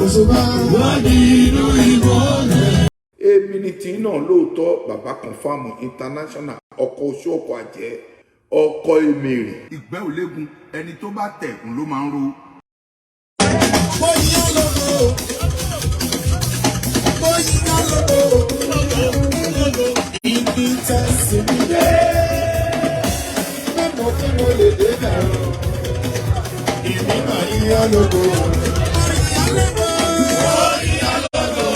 Òṣùpá. Wọ́n di inú ìmọ̀lẹ̀. Èmi ni tí náà lóòótọ́. Bàbá Confam International, ọkọ̀ oṣù, ọkọ̀ àjẹ́, ọkọ̀ èmèrè. Ìgbẹ́ ò léegun, ẹni tó bá tẹ̀ ń ló máa ń ro. Mo yìn ọ́ lógo. Mo yìn ọ́ lógo. Ibi tẹ̀sí mi dé. Mímọ̀ kí mo lè débẹ̀ o. Èmi máa yìn ọ́ lógo. Mo yìn ọ́ lógo. Mo yìn ọ́ lógo.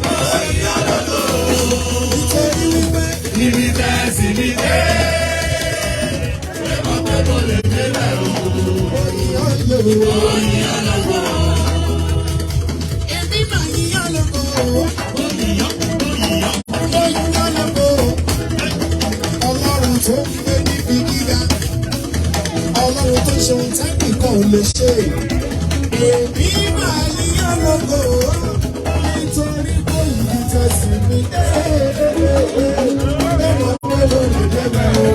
Mo yìn ọ́ lógo. Nítorí wípé Ibi tẹ́sí mi dé. Mímọ̀ pé mo lè débẹ̀ o. Mo yìn ọ́ lógo. Mo yìn ọ́ lógo. Èmi máa yìn ọ́ lógo. Mo yìn ọ́, mo yìn ọ́. Mo yìn ọ́ lógo. Ọlọ́run tó ń gbé níbi gíga. Ọlọ́run tó ṣe ohun tẹ́nìkan ò lè ṣe. Èmi máa yìn ọ́ lógo. Nítorí pé ibi tẹ̀sí mi dé. Mẹ́mọ̀ pé mo lè débẹ̀ o.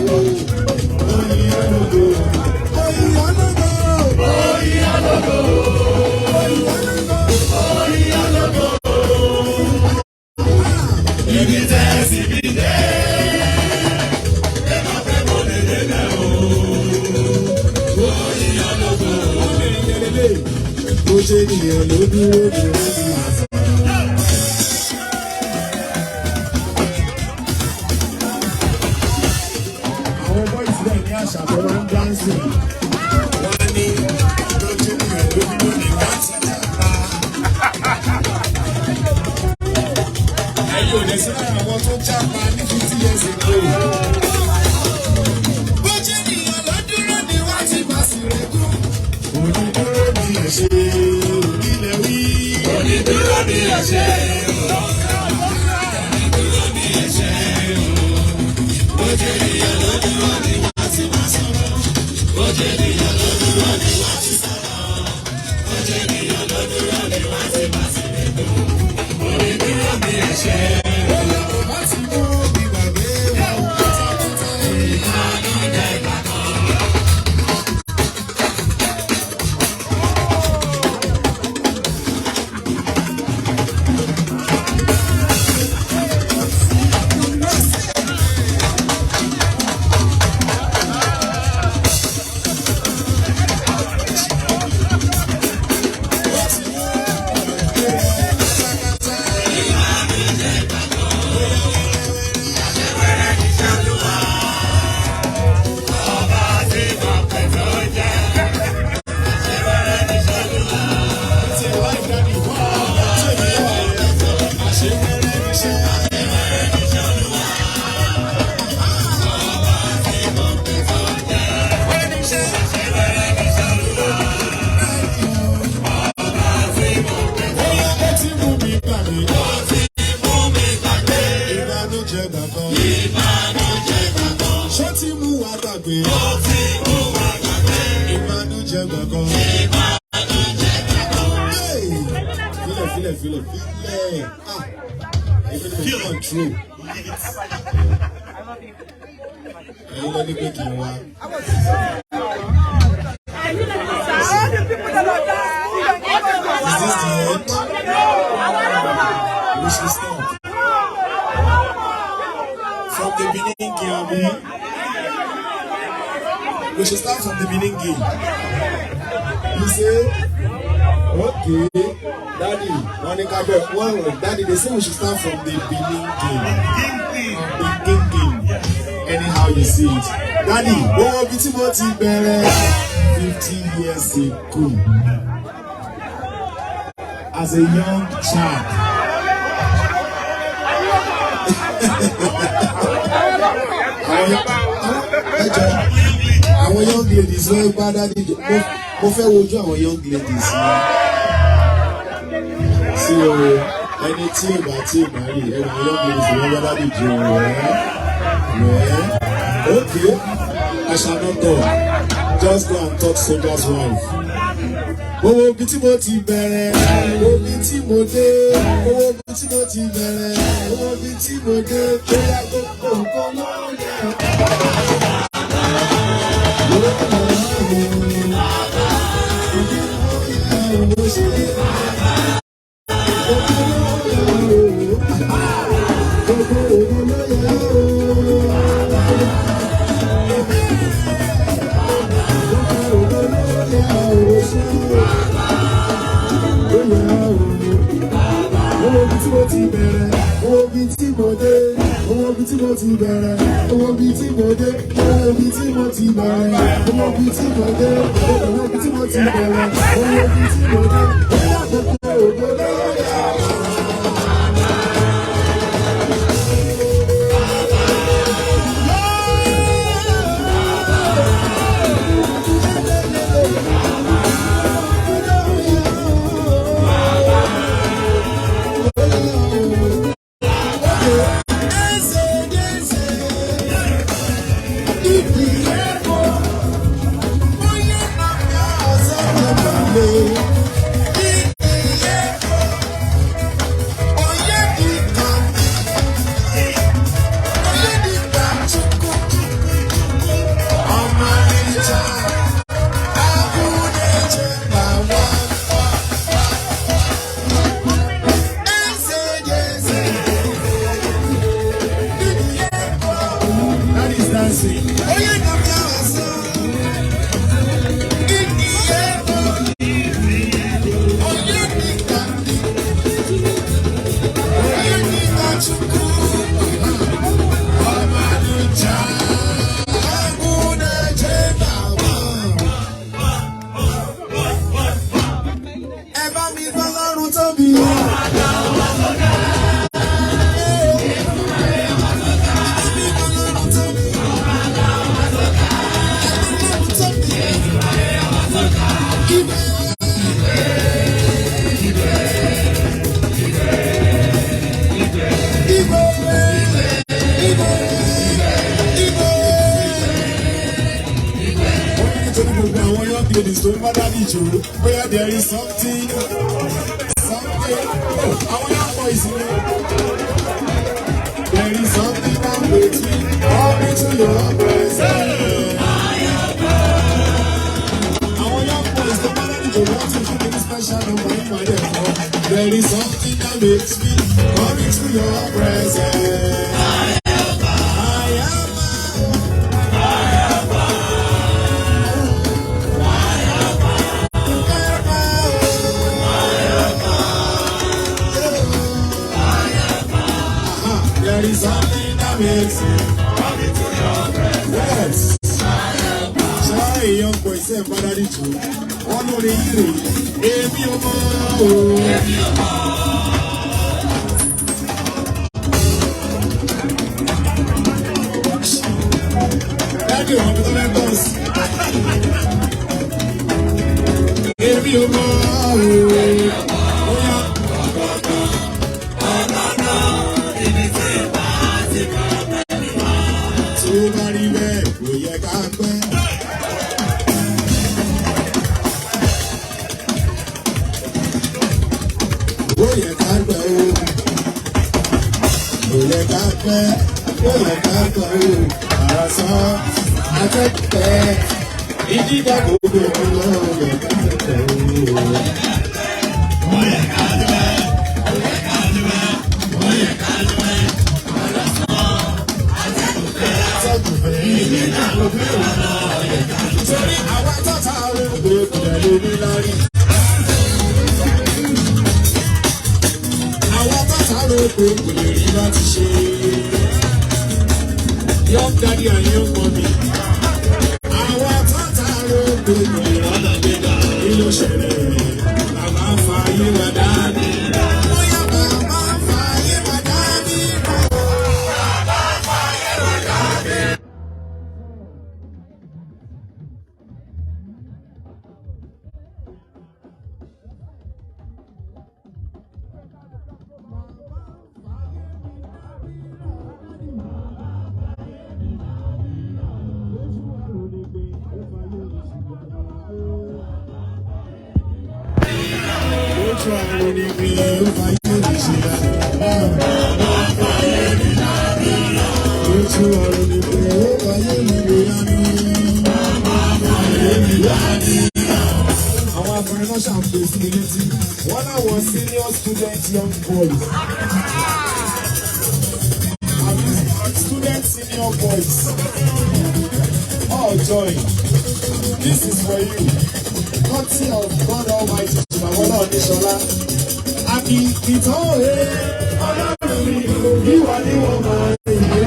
Mo yìn ọ́ lógo. Mo yìn ọ́ lógo. Mo yìn ọ́ lógo. Mo yìn ọ́ lógo. Mo yìn ọ́ lógo. Ibi tẹ́sí mi dé. Mímọ̀ pé mo lè débẹ̀ o. Mo yìn ọ́ lógo. Bó ṣe nìyẹn ló dúró ní wọ́n ti àṣà. Àwọn boys náà ní àṣà tó máa ń dance. Wọ́n á ní bó ṣe nìyẹn ló dúró ní wọ́n ti jápa. Ẹ̀yin ò lè sí lára àwọn tó jápa ní 50 years ago. Bó ṣe nìyẹn ló dúró ní wọ́n ti bá sí rẹ̀ kú. Onídúró ní ẹ̀ṣẹ̀ onílẹ̀ wí. Onídúró ní ẹ̀ṣẹ̀ o. Onídúró ní ẹ̀ṣẹ̀ o. Bó ṣe nìyẹn ló dúró ní wọ́n ti máa sọ̀rọ̀. Bó ṣe nìyẹn ló dúró ní wọ́n ti sọ̀rọ̀. Bó ṣe nìyẹn ló dúró ní wọ́n ti máa sọ̀rọ̀. Onídúró ní ẹ̀ṣẹ̀ o. Bá ti mú mi gbàgbé wọn pátápátá. Ìbànújẹ́ ìgbà kan. Ìbànújẹ́ ìgbà kan. Àṣewẹ́rẹ́ ní ṣàlùwà. Ọba tí mo pè tó jẹ́. Àṣewẹ́rẹ́ ní ṣàlùwà. Ti life daddy wá. Tí èmi wà àṣewẹ́rẹ́ níṣẹ́. Àṣewẹ́rẹ́ ní ṣàlùwà. Ọba tí mo pè tó jẹ́. Àṣewẹ́rẹ́ ní ṣàlùwà. Ọba tí mo pè tó Bóyá ó ti mú mi gbàgbé. Ó ti mú mi gbàgbé. Ìbànújẹ́ gbàgbọ́. Ìbànújẹ́ gbàgbọ́. Ṣé ti mú wa gbàgbé? Ó ti mú wa gbàgbé. Ìbànújẹ́ gbàgbọ́. Ìbànújẹ́ gbàgbọ́. Hey! Filẹ̀, filẹ̀, filẹ̀, filẹ̀. Ah! Èmi ni mo control. Ẹ̀yin lọ ní pé kí n wá. All the people that are dancing. Is this the end? We should stop. From the beginning, abi? We should start from the beginning. You say, okay, Daddy, wọ́n ní ká bẹ̀rẹ̀, wọ́n Daddy, they say we should start from the beginning. From beginning. Anyhow you see it. Daddy, owó bí tí mo ti bẹ̀rẹ̀ 50 years ago. As a young child. Àwọn àwọn young ladies wọ́n gbá Daddy. Mo fẹ́ wojú àwọn young ladies yẹn. Sí o, ẹni tí ò bá tí ì marry, ẹni àwọn young ladies wọ́n gbá Daddy jù wẹ́ wẹ́. Okay, I shall not talk. Just go and talk soldier's wife. Owó ibi tí mo ti bẹ̀rẹ̀, owó ibi tí mo dé, owó ibi tí mo ti bẹ̀rẹ̀, owó ibi tí mo dé, bóyá gbogbo nǹkan ló yẹ. Ló yẹ. Owó bíi tí mo dé, owó bíi tí mo ti bẹ̀rẹ̀, owó bíi tí mo dé, owó bíi tí mo ti bẹ̀rẹ̀, owó bíi tí mo dé, bóyá gbogbo ògo lórí àwọn. That is dancing. Ẹ bá mi gbọ́ lọ́rùn tóbi. Nítorí gbogbo àwọn young ladies tó ń bá daddy jò, bóyá there is something, something, oh, àwọn young boys ni. There is something that makes me come into your presence. Àwọn young boys tó bá daddy jò, wọ́n ti fún mi ní special number yìí máa dẹ̀ fọ́. There is something that makes me come into your presence. I am. There is something that makes me come into your presence. Ṣé young boy ṣe ń bá daddy jù? Wọ́n lórí yìí rèé. Èmi ò mọ̀ o. Daddy ò mọ̀ bí tó fẹ́ tọ̀ sí. Èmi ò mọ̀ o. Ó yá. Tó bá rí bẹ́ẹ̀, kò yẹ ká pẹ́. Ó yẹ ká pẹ́ o. Kò yẹ ká pẹ́. Ó yẹ ká pẹ́ o. Àràsán akẹ́kọ̀ọ́ ìdíjà gbogbo lọ ó yẹ ká pẹ́ o. Torí àwa tọ́ta arúgbó kò dẹ̀ lè ní lárí. Àwọn tọ́ta arúgbó kò lè rí láti ṣe. Young daddy and young mommy. Àwọn tọ́ta arúgbó kò lè rọ́nà gbéga. Kí ló ṣẹlẹ̀? Bàbá ń fa ayé wa dání. Bóyá bàbá ń fa ayé wa dání. Ojú àwọn onígbìn ló fa yóò ní ṣe Ojú àwọn onígbìn ló fa yóò ní ṣe Àwọn akọrin náà ṣàǹfè sí mi létí. Wọ́n láwọn senior student young boys. Àbí student senior boys. All join. This is for you. Courtesy of God Almighty, Bàbá Ọlọ́run Àbí ìtàn òye Ọlọ́run mi, ìwà ni wọ́n máa ń yẹ.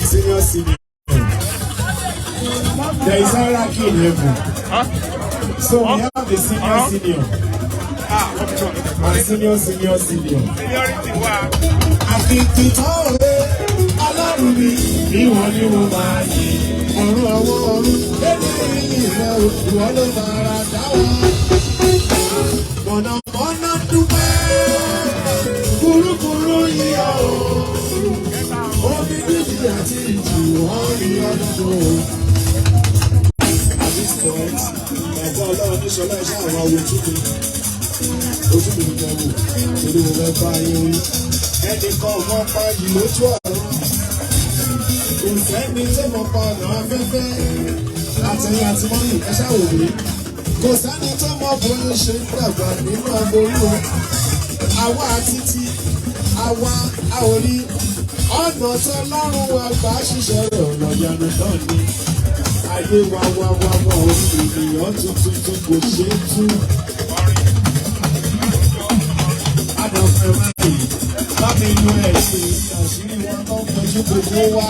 Senior senior. There is hierarchy in heaven. So we have the senior senior and senior senior senior. Àkìkì tán òwe Ọlọ́run mi, ìwọ ni mo máa yìn. Ọ̀run àwọn ọ̀run, lẹ́nu ìyìn rẹ̀ ìwọ ló máa ra dá wa. Mọ̀nàmọ́ná dúpẹ́, kúrúkúrú yíyọ o. Omi méjì àti ìjì wọ́n rí ọdún o. At this point, bàbá Ọlọ́run ní sọlá iṣẹ́ àwọn awo ojú mi. Ojú mi nìkan wò, torí mo fẹ́ bá yín wí. Ẹnìkan ò mọ pa yìí lójú ọ̀run. Kò sẹ́ni tó mọ pa ọ̀nà afẹ́fẹ́. Àtẹ̀yìn àti mọ́mì ẹ ṣáà wò mí. Kò sẹ́ni tó mọ bóyá ṣe ń dàgbà nínú agboolé o. Àwa àti ti àwa a ò rí ọ̀nà tó lọ́rùn wa gbà ṣiṣẹ́ rẹ̀, ọ̀nà ìyanu náà ni. Ayé wa wá wá wá orí ènìyàn tuntun tó kò ṣeé tú. Adọ̀fẹ́ báyìí bá mi lu ẹ̀sìn àṣírí wọn tó ń fojú gbogbo wá.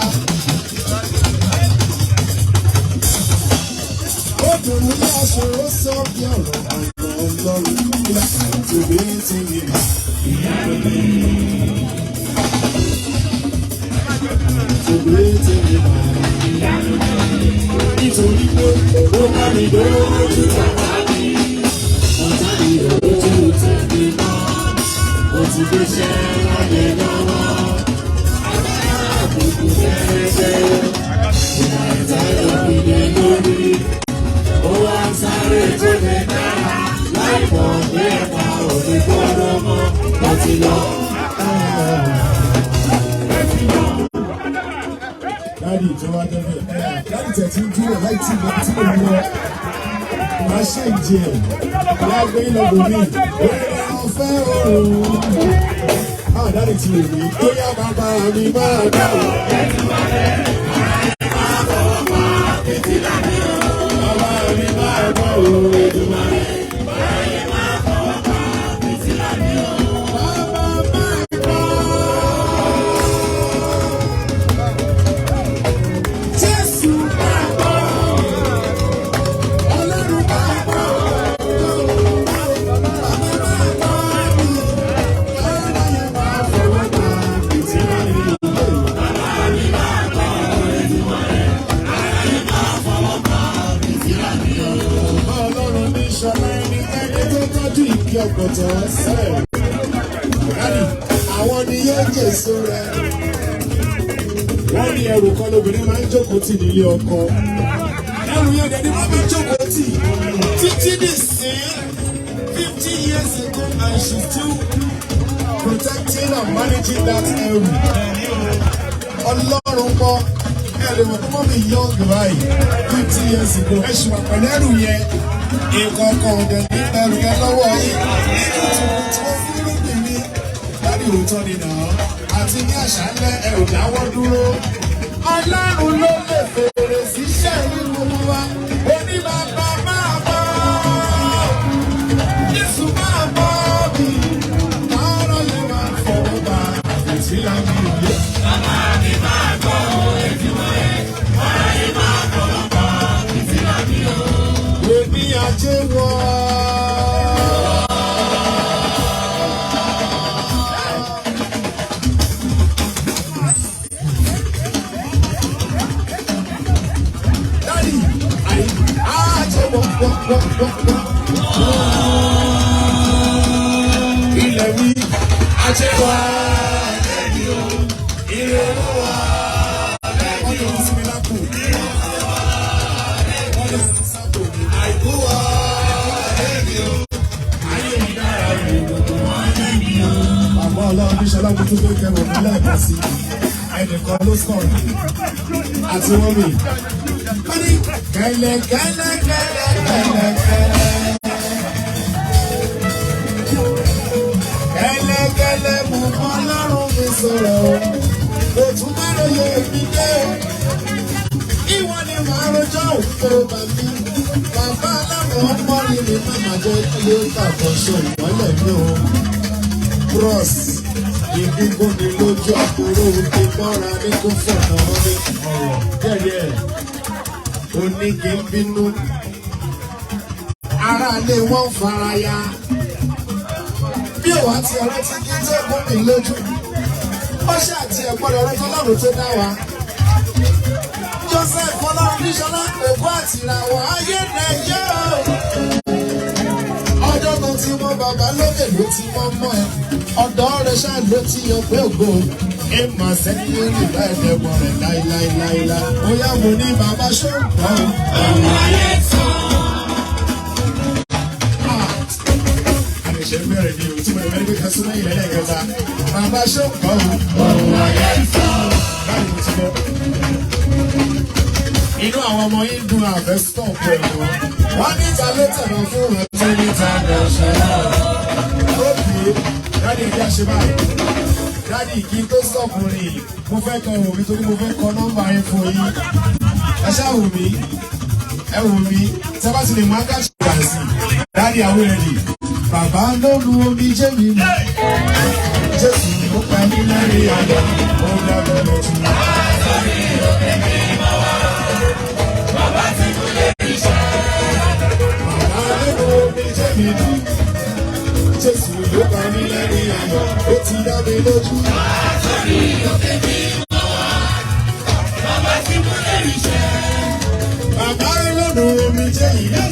Obìnrin ní aṣòro sọ bí ọ̀rọ̀ ọ̀nà Ọlọ́run nígbà tó bí ti yìí. Tó bí ti yìí. Nítorí pé ó bá mi lójú tàbá mi, ọ̀tá mi ò lójú tẹ̀mí mọ́. Ó ti gbéṣẹ́ láyé lọ́wọ́. Agbára àbùkù gẹ́gẹ́. Ìmọ̀ ìtayọ̀ mi lé lórí. Ó wá ń sáré tó lè dára. Láì mọ̀ pé ẹ̀ka ò ní gbọ́dọ̀ mọ́. Ó ti lọ. Daddy tó wá débẹ̀. Daddy tẹ̀ tí ń dúró láì tí mo tí mo lọ. Màá ṣe ìjì ẹ̀. Lágbé lọ́gbọ̀n mi. Ọ̀fẹ́ òun. Ah, daddy ti wò mí. Ó yá, bàbá mi máa dá o. Bàbá mi máa gbọ́ o. Èdùmàrè. Bàbá máa gbọ́. Jésù máa gbọ́. Ọlọ́run máa gbọ́. Bàbá máa gbọ́ mi. Aráyé máa fọwọ́ pa fìtílà mi. Bàbá mi máa gbọ́. Èdùmàrè. Aráyé máa fọwọ́ pa fìtílà mi. Ọlọ́run ní Ṣọlá, ẹni ẹni tó tọ́jú ìkí ọ̀pọ̀tọ̀ sẹ́ẹ̀. Daddy, àwọn ni yóò jèso rẹ̀. Wọ́n ní ẹrù kan lóbìnrin máa ń jókòó tì nílé ọkọ. Ẹrù yẹn dẹ̀ ni wọ́n máa ń jókòó tì. Títí dì sí 50 years ago and she still protecting and managing that ẹrù. Ọlọ́run kọ́ ẹ lè mọ̀ pé mummy young báyìí, 50 years ago. Ẹ ṣì wà pẹ̀lú ẹrù yẹn. Nǹkan kan ò dẹ̀ ní ẹrù yẹn lọ́wọ́ yín. Ní kùtùkùtù ó fún irúgbìn ní. Daddy, òótọ́ ni nà án. Àti ní àṣálẹ́ ẹ ò dáwọ́ dúró. Ọlọ́run ló lè fèrè síṣẹ́ ní gbogbo wa. Oníbàbá máa bọ̀. Jésù máa bọ̀ mi. Kárọ̀ lè máa fọwọ́ bá fìtílà mi òye. Bàbá mi máa gbọ́ Èdùmàrè. Aráyé máa fọwọ́ bá fìtílà mi o. Èmi àjẹ́ wọ̀. Daddy, àjẹ́ wọ̀ wọ̀ wọ̀ wọ̀ wọ̀. Ilẹ̀ wí, ajé wa lẹ́bi o, ire owó wa lẹ́bi o. Wọ́n ti lápò. Wọ́n lè fi sápò. Àìkú wa lẹ́bi o, ayé mi dára o, gbogbo wọn lẹ́bi o. Bàbá Ọlọ́run ní Ṣọlá, mo tún fẹ́ kẹwọ̀n mi lẹ́ẹ̀kan sí. Ẹnìkan ló sọ̀rọ̀ àti wọ́n mi. Wọ́n ní kẹ́lẹ́ kẹ́lẹ́ kẹ́lẹ́ kẹ́lẹ́ kẹ́lẹ́. Kẹ́lẹ́kẹ́lẹ́ mo mọ Ọlọ́run mi sọ̀rọ̀ o. Òtún má lóye mi dé. Ìwọ ni màá rojọ́ òfin bá mi. Bàbá aláwọ̀ ọmọ rírì má má jẹ́ kí ó kàkọ́ṣe ìmọ́lẹ̀ mi o. Cross. Ìgbígbón ni lójú àkóró òkè mọ́ra ní kó fọ̀nà mi. Díẹ̀díẹ̀, onígi ń bínú. Aráalé wọn ń fara ya. Bí òwá ti ọ̀rẹ́ ti kí tó gún mi lójú. Ó ṣáà ti ẹ̀gbọ́n ọ̀rẹ́ tọ́lọ́run tó dá wa. Joseph Fọlọ́run òkú àtìràwọ̀ ayé nàìjẹ́ o. Ọjọ́ kan tí wọ́n bàbá lókè ló ti mọ́ mọ́ ẹ. Ọ̀dọ́ rẹ̀ ṣáà ló ti yọ pé ògo. Ẹ mà sẹ́ni ó lè bá ẹ̀dẹ̀gbọ̀n rẹ̀ láíláíláílá. Bóyá mo ní bàbá ṣóǹgbọ́n. Ọmọ ayé sọ. Àṣẹ bẹ̀rẹ̀ ni o tí mo lè mẹ́rin pé ká súnmọ́ ìrẹ́lẹ̀ kẹta. Bàbá ṣóǹgbọ́n. Ọmọ ayé sọ. Báyìí mo ti bọ́. Inú àwọn ọmọ yín dùn àfẹ́ stop ẹ̀ wọ́n. Wọ́n níta ló tẹ̀wọ̀n fún wọn tó níta lọ ṣe. Ókè, daddy, ẹ̀jẹ̀ àṣẹ báyìí. Daddy, kí n tó stop rìn, mo fẹ́ kọ wò mí torí mo fẹ́ kọ nọ́mbà yín fún yín. Ẹ ṣáà wò mí, ẹ wò mí, tẹ́ bá ti lè mú akáṣe gbà sí. Daddy, are we ready? Bàbá ló nu omi jẹ́ mi nù. Jésù ló pa mí lẹ́rìn ayọ̀, ó dá mi lójú. Bàbá ti mú lè ríṣẹ́. Bàbá ló nu omi jẹ́ mi nù. Jésù ló pa mí lẹ́rìn ayọ̀, ó ti dá mi lójú. Sórí òkè mi mọ́ wá. Bàbá ti mú lè ríṣẹ́. Bàbá ló nu omi jẹ́ yìí.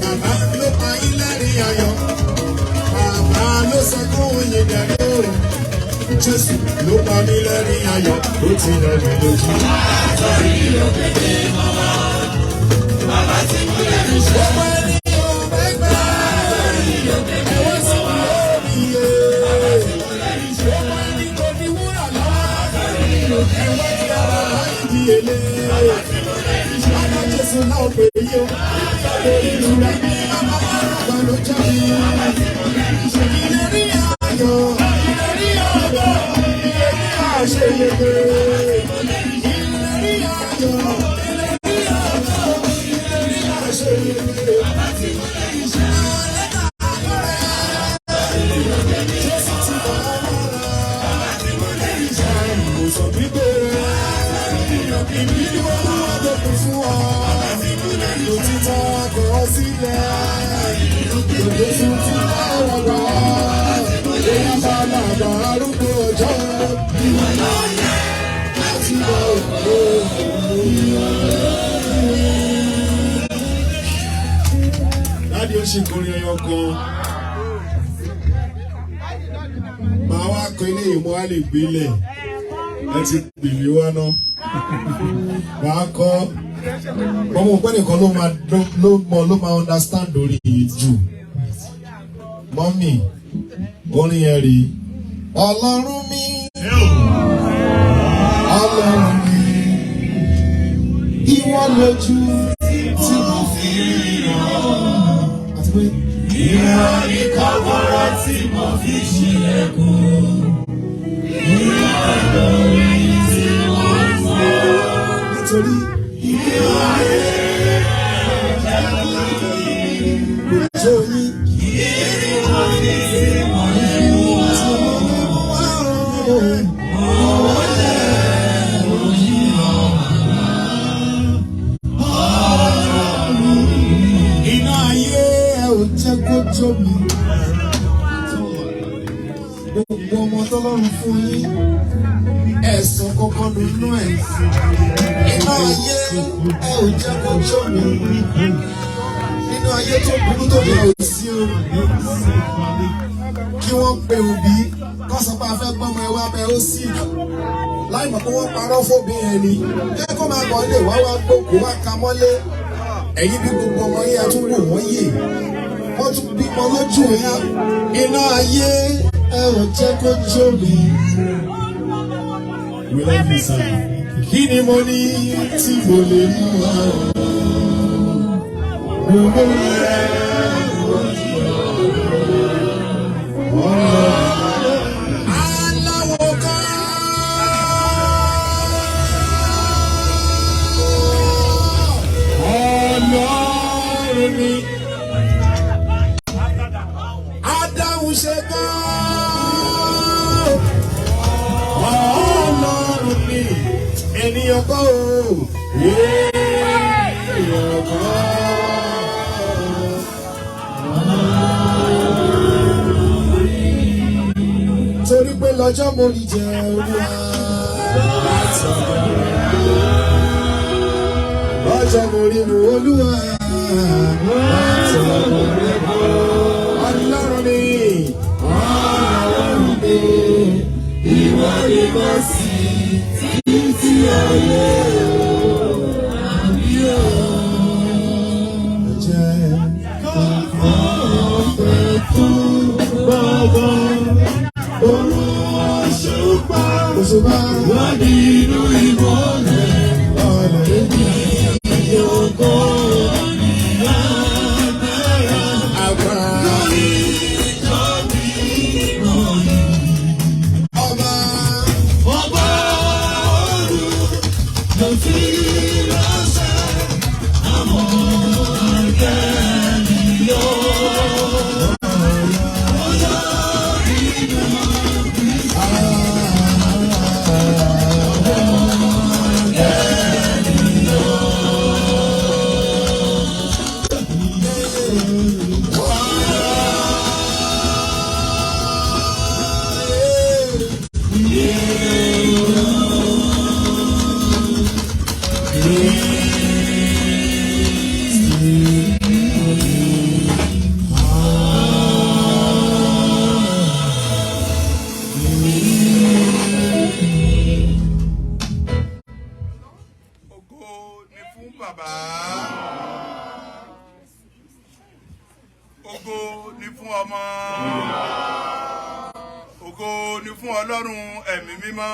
Bàbá ló pa yín lẹ́rìn ayọ̀. Bàbá ló sọkún oyin dẹ̀rẹ́ o. Jésù ló pa mí lẹ́rìn ayọ̀, ó ti dá mi lójú. Sórí òkè mi mọ́ wá. Bàbá ti mú lè ríṣẹ́. Gbogbo ẹni ò mẹ́gbẹ́. Ẹ wá sí mi lórí iye. Gbogbo ẹni kò ní wúrà lọ́wọ́. Ẹ wá kí ara láì di èlé. Bàbá Jésù náà pè yí o. Ìtura ní bàbá àgbà ló jẹ́ mi. Ìlérí ayọ̀, ìlérí ayọ̀, ìlérí àṣeyege. Ìlérí ayọ̀, ìlérí ayọ̀, ìlérí àṣeyege. Jésù ti bọ̀ ọ́ mọ́ra. Ìwòsàn gbígbé rẹ̀. Ìbínú Olúwa tó kún fún ọ. Òtítọ́ kọ̀ ọ́ sílẹ̀. Òde tuntun ọ̀rọ̀ gbà. Bóyá bá bàbá arúgbó ọjọ́. Láti bọ̀ òkú. Daddy, ó ṣì kọrin ẹyọ kan. Màá wá kọ ilé ìmọ̀ á lè gbélé. Ẹ ti pè mí wá ná. Màá kọ́. Ọmọ òpẹ́ nìkan ló máa ló mọ ló máa understand orí yìí jù. Mummy, orin yẹn rí. Ọlọ́run mi, Ọlọ́run mi, ìwọ lójú tí mo fi ríran. Àti pé Ìwọ ni kọ́kọ́rọ́ tí mo fi ṣílẹ̀kùn. Ìwọ lórí tí mo mọ̀. Nítorí Ìwọ jẹ́ kò tó yín. Kí mo ní tí mo lè mú wá? Tí mo lè mú wá o. Owó lẹ̀ ojú ọ̀run. Iná ayé ẹ ò jẹ́ kó jó mi. Gbogbo ọmọ tọ́lọ́run fún yín, ẹ̀sùn kọ́kọ́ nínú ẹ̀. Iná ayé ẹ ò jẹ́ kó jó mi. Nínú ayé tó burú tó yẹ ò sí o. Kí wọ́n pe òbí, kọ́ sọ pé a fẹ́ gbọ́mọ ẹ wá bẹ ó sì. Láì mọ̀ pé wọ́n parọ́ fóbi ẹni. Jẹ́ kó máa bọ̀ lè wá wá gbókòó wá ka mọ́lé. Ẹ̀yin bí gbogbo ọmọ yẹn tún wò wọ́n yè, wọ́n tún bímọ lójú yẹn. Iná ayé ẹ ò jẹ́ kó jó mi. We love you, sir. Kí ni mo ní tí mo lè mú wá o? Gbogbo rẹ̀ ọ̀rọ̀ aláwọ̀ kan. Ọlọ́run mi. Adáhùn ṣe tán. Ènìyàn kọ́ o, ènìyàn kọ́. Torí pé lọ́jọ́ mo rí jẹ Olúwa. Lọ́jọ́ mo rí mu Olúwa. Ọlọ́run mi, Ọlọ́run mi, ìwọ ni mo sìn títí ayé o, àbí o. Jẹ́ kọ́kọ́ ọ̀fẹ́ fún bàbá òun òṣùpá. Òṣùpá wà nínú ìmọ̀lẹ̀ ọ̀rẹ́ mi yóò kọ́ ní agbára. Agbára. Lórí ìjọ mi lónìí. Ọba. Ọba òru ló fi ránṣẹ́ àwọn akẹ́ni yóò. Ògo ni fún bàbá. Ògo ni fún ọmọ. Ògo ni fún Ọlọ́run ẹ̀mí mímọ́.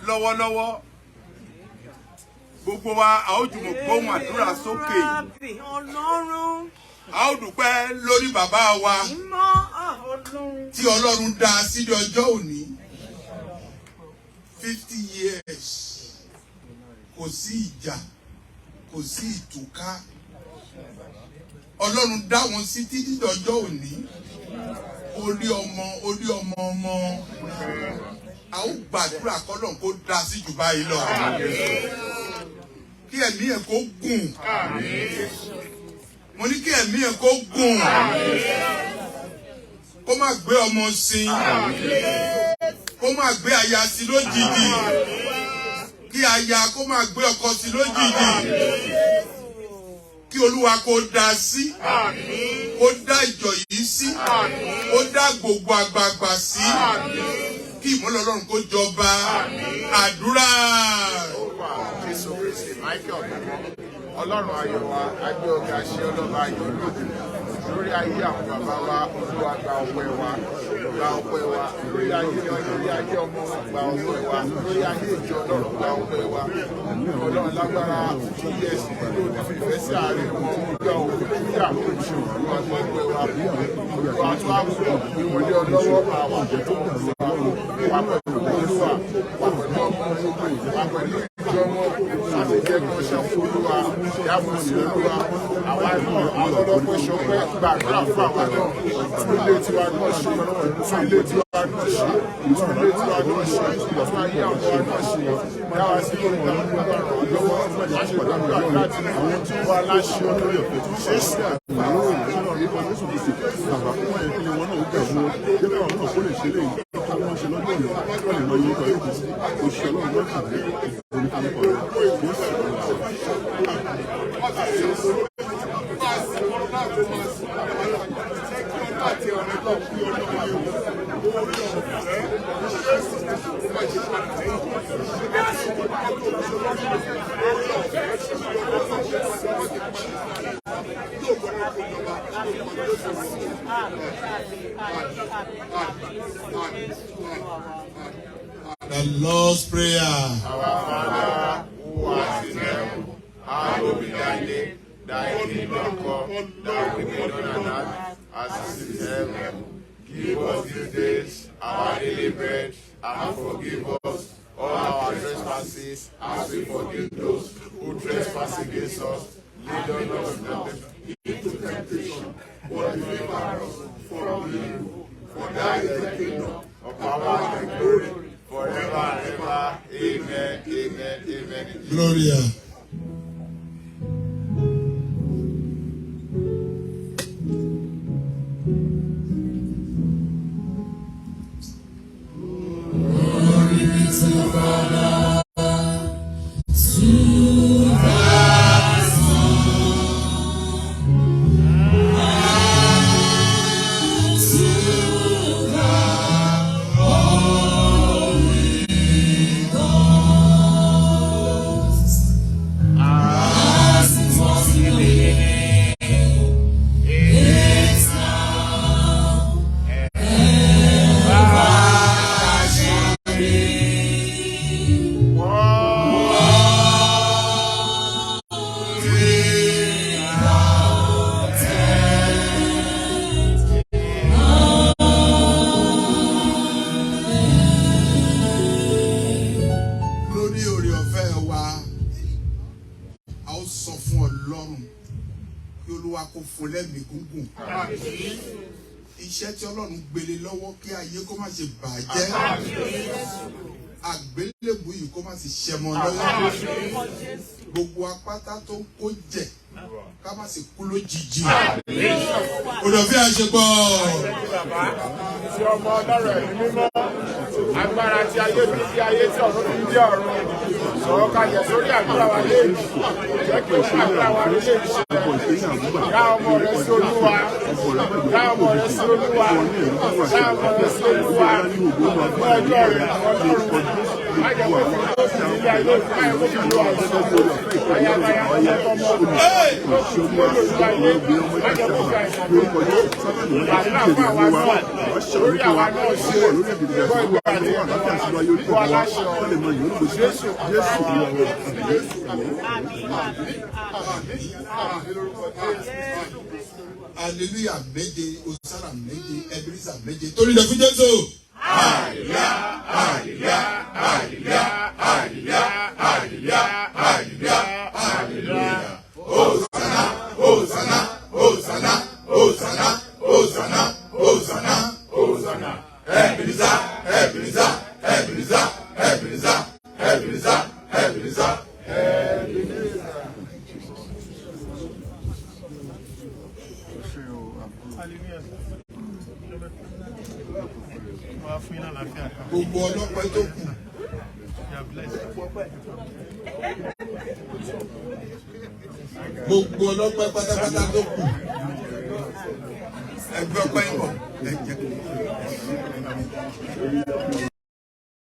Lọ́wọ́lọ́wọ́, gbogbo wa a ó jùmọ̀ gbóhùn àdúrà sókè. Ọlọ́run A ó dúpẹ́ lórí bàbá wa mímọ́ Ọlọ́run. tí Ọlọ́run dá sí di ọjọ́ òní. 50 years, kò sí ìjà, kò sí ìtúká. Ọlọ́run dá wọn sí títí dọjọ́ òní. Orí ọmọ, orí ọmọ ọmọ, a ó gbàdúrà kọ́lọ́run kó dá sí jù báyìí lọ, kí ẹ̀mí ẹ̀ kó gùn. Mo ní kí ẹ̀mí ẹ̀ kó gùn, kó má gbé ọmọ sí, kó má gbé aya sí lójijì, kí aya kó má gbé ọkọ sí lójijì, kí Olúwa kó dá sí, kó dá ìjọ yìí sí, kó dá gbogbo àgbààgbà sí, kí ìmọ́lẹ̀ Ọlọ́run kó jọba. Àdúrà. Jésù Kristi Michael mímọ́, Ọlọ́run ayọ̀ wa, agbé ọ̀gá ṣe ọlọ́ba ayọ̀ lóde lórí ayé àwọn bàbá wa. Olúwa, gba ọpẹ́ wa, gba ọpẹ́ wa lórí ayé wọn, lórí ayé ọmọ wọn, gba ọpẹ́ wa lórí ayé ìjọ Ọlọ́run, gba ọpẹ́ wa. Ọlọ́run lágbára ts nínú ìfẹ́ sí àárín wọn, olúwa òfin níyà, Olúwa gba ọpẹ́ wa. Olúwa tó á wúlò ìwọlé ọlọ́wọ́ àwọn àjọ wà pẹ̀lú, Olúwa wà pẹ̀lú ọmọ, wà pẹ̀lú ìjọ wọn láti jẹ́ kí wọ́n ṣe fún Olúwa yàgò sí. Olúwa, àwa náà alọ́lọ́pẹ́ ṣọpẹ́, gbàdúrà fún àwa náà, tún ilé tiwa náà ṣe, tún ilé tiwa náà ṣe, tún ilé tiwa náà ṣe, tún ayé àwọn wa náà ṣe, yàrá sí lórí ìlànà lọ́wọ́ láṣẹ gbàdúrà láti tún wa láṣẹ Jésù. The Lord's Prayer. Our Father, who art in heaven, hallowed be thy name. Thy kingdom come, thy will be done on earth as it is in heaven. Give us this day our daily bread, and forgive us all our trespasses, as we forgive those who trespass against us. Lead us not into temptation, but deliver us from evil. For thine is the kingdom, the power, and the glory, forever and ever. Amen, amen, amen. Gloria. Lórí oore ọ̀fẹ́ wa, a ó sọ fún Ọlọ́run kí Olúwa kó fún lẹ́mìí gígùn. Iṣẹ́ tí Ọlọ́run gbélé lọ́wọ́, kí ayé kó má ṣe bàjẹ́, àgbélébù yìí kó má sì ṣẹmọ lọ́wọ́, gbogbo apáta tó ń kó jẹ ká má sì kú lójijì. Oore ọ̀fẹ́ àṣepọ̀. Ti Ọmọ, Ọlọ́run, Ẹ̀mí Mímọ́, agbára tí ayé fi sí ayé, tí ọ̀run fi ń jẹ́ ọ̀run, sọ̀rọ̀ kalẹ̀ sórí àdúrà wa léèjì. Jẹ́ kí òun àdúrà wa lè ṣe. Dá ọmọ rẹ sí Olúwa, dá ọmọ rẹ sí Olúwa, dá ọmọ rẹ sí Olúwa. Mú ẹjọ́ rẹ Ọlọ́run, má jẹ́ kó fi tó sì nílé ayé, má jẹ́ kó fi lo àìsàn ayabaya tọmọtọmọ lórí ayé, má jẹ́ kó fi àìsàn tó gbàdúrà fún àwa náà, lórí àwa náà ṣe gbọ́ ìgbà àti ìgbọ́ aláṣẹ ọ̀run Jésù. Jésù. Hallelujah méje, osana méje, ebenezer méje, torí lẹ fún Jésù. Hallelujah, hallelujah, hallelujah, hallelujah, hallelujah, hallelujah, hallelujah. Hosanna, Hosanna, Hosanna, Hosanna, Hosanna, Hosanna, Hosanna. Ebenezer, Ebenezer, Ebenezer, Ebenezer, Ebenezer, Ebenezer, Ebenezer. Hallelujah. Wàá fún yín lálàáfíà kan. Gbogbo ọlọ́pẹ́ tó kù. You are blessed. Gbogbo ọlọ́pẹ́ pátápátá tó kù. Ẹgbẹ́ ọpẹ́ ń bọ̀. Ẹ jẹ́.